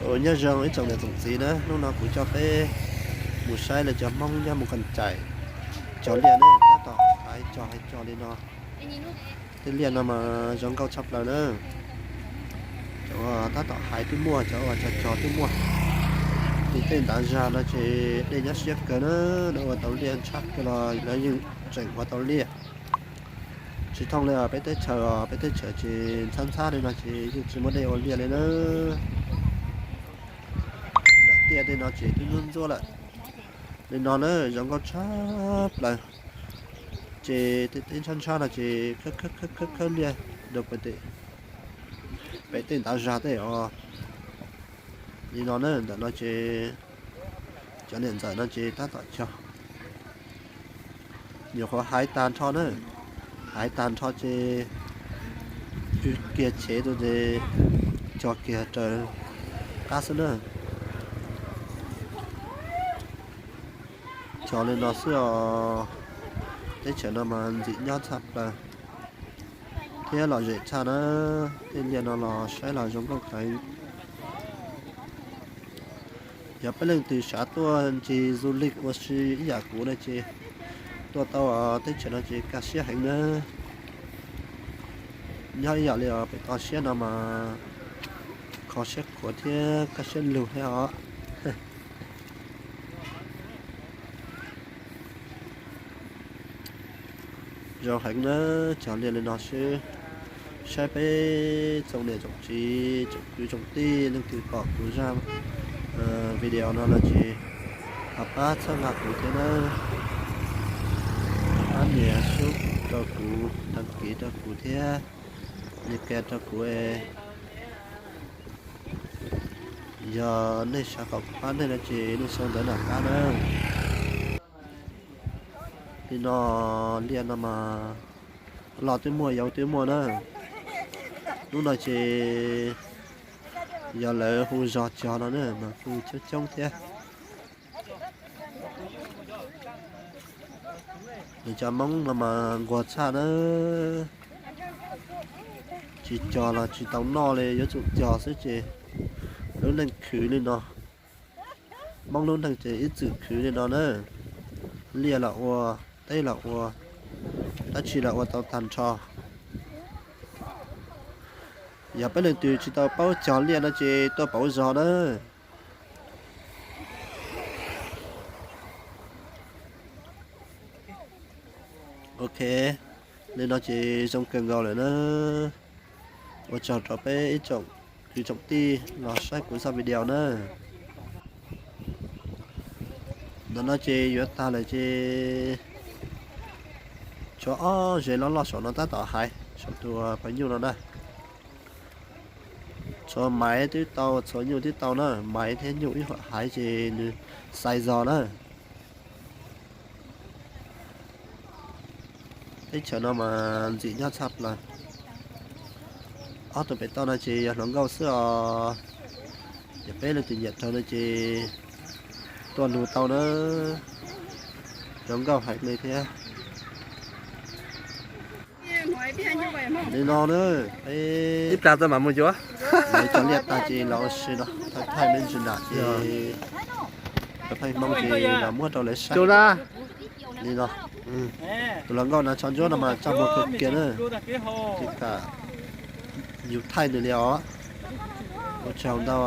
Ua nyob zoo ib tsoom niam tsoom txiv na, hnub no kuv coj peb mus saib lawv cov Hmoob nyob mus qas cais cog liaj na, tab tom hais cog hais cog li no. Tej liaj no mas zoo nkauj tshaj plaws na. Cov uas tab tom hais twb muaj, cov uas cog cog twb muaj. Tim tej ntav zag no ces dej nyob siab kawg na, lawv ua tau liaj ntshab kawg los lawv yeej tseem ua tau liaj. Tsis thooj li peb teb chaws, peb teb chaws ces ntxhab ntxhab li no ces yeej tsis muaj dej ua liaj li na. Nram tiaj tej no ces twb ntxub ntxub lawm. Li no na zoo nkauj tshaj plaws. Ces tej teb ntshab ntshab no ces khawb khawb khawb liaj rau pem tej ntav zag tej os. Li no na, ntawm no ces cov niam ntxawm no ces tab tom cog. Nyuam qhuav hais tag nrho na, hais tag nrho ces kiag chev rau ces cog kiag raws qab xwb na. Cog li no xwb os. Teb chaws no mas ntxim nyob tshaj plaws thiab lom zem tshaj na. Tej liaj no los saib los zoo nkauj heev. Yog peb leej twg xav tuaj ncig du lịch ua si ib yam kuv no ces tuaj tau, teb chaws no ces kaj siab heev na. Nyob ib yam li pem toj siab no mas kho siab khuav thiab kaj siab lug thiab os. Zoo heev na, cog liaj li no xwb. Saib peb tsoom niam tsoom txiv tsoom kwv tsoom tij leej twg pom kuv zaj video no los ces ho pab txhawb nqa kuv thiab na. Pab nias sub rau kuv, đăng ký rau kuv thiab, nias kiv rau kuv. Yog nej xav kom kuv pab nej no ces nej sau ntawv nram qab na. Li no, liaj no mas loj twb muaj, yau twb muaj na. Hnub no ces yog lawv hu zog cog no na mas kuj coob coob thiab. Nws cov Hmoob no mas nquag tshaj na. Tsis cog los tsis tau noj li, yuav tsum cog xwb ces lub neej khwv li no. Hmoob lub neej ces ib txwm khwv li no na. Liaj los ua, teb los ua, dab tsi los ua tau tag nrho. Yog peb leej twg tsis tau paub cog liaj no ces tuaj pauv zog na. Ok, li no ces zoo kawg nkaus lawm na. Ua tsaug rau peb ib tsoom kwv tsoom tij los saib kuv zaj video na. Ntawm no ces yuav tag lawm ces tshuav ob ze loj loj saum no tab tom hais saum tus pawg nyuj no na. Tshuav maiv twb tau, tshuav nyuj twb tau na, maiv thiab nyuj ib hom hais ces nws xais zog na. Teb chaws no mas ntxim nyob tshaj plaws. Ob tug pem toj no ces yog hluas nkauj xwb os. Yog peb leej twg nyiam raug no ces tuaj nug tau na. Zoo nkauj heev li thiab. Li no na, peb ib plag tau mam mus cuav. Lawv cog liaj tag ces los ua si no, thaij thaij me ntsis nram ces cov pheej Hmoob ces los muab rau lawv saib. Li no, tus hluas nkauj na tso ntsuab no mas tso muag kawg kiag na, tsis kam yus thaij nws li os. Ua tsaug ntau.